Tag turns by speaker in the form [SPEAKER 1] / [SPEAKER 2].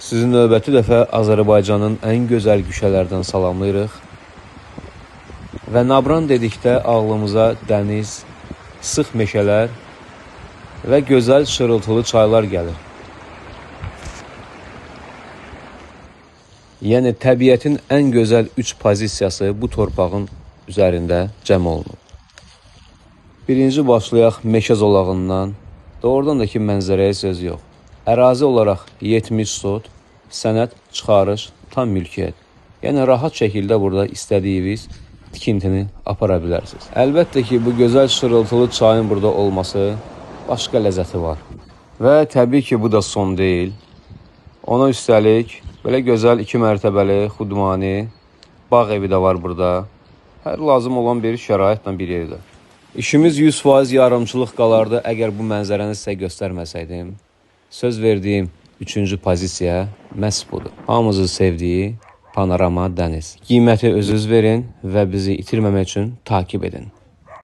[SPEAKER 1] Sizi növbəti dəfə Azərbaycanın ən gözəl güşələrdən salamlayırıq. Və Nabran dedikdə ağlımıza dəniz, sıx meşələr və gözəl şırıltılı çaylar gəlir. Yəni təbiətin ən gözəl 3 pozisiyası bu torpağın üzərində cəm olunub. Birinci başlayaq meşə zolağından. Doğrudan da ki mənzərəyə söz yox. Ərazi olaraq 70 sot, sənəd, çıxarış, tam mülkiyyət. Yəni rahat şəkildə burada istədiyiniz tikintini apara bilərsiniz. Əlbəttə ki, bu gözəl şırıltılı çayın burada olması başqa ləzzəti var. Və təbii ki, bu da son deyil. Ona üstəlik belə gözəl 2 mərtəbəli xudmani bağ evi də var burada. Hər lazım olan bir şəraitlə bir yerdə. İşimiz 100% yarımçılıq qalardı əgər bu mənzərəni sizə göstərməsəydim. Söz verdiyim 3-cü pozisiya məhz budur. Hamımızın sevdiyi panorama dəniz. Qiyməti özünüz verin və bizi itirməmək üçün takip edin.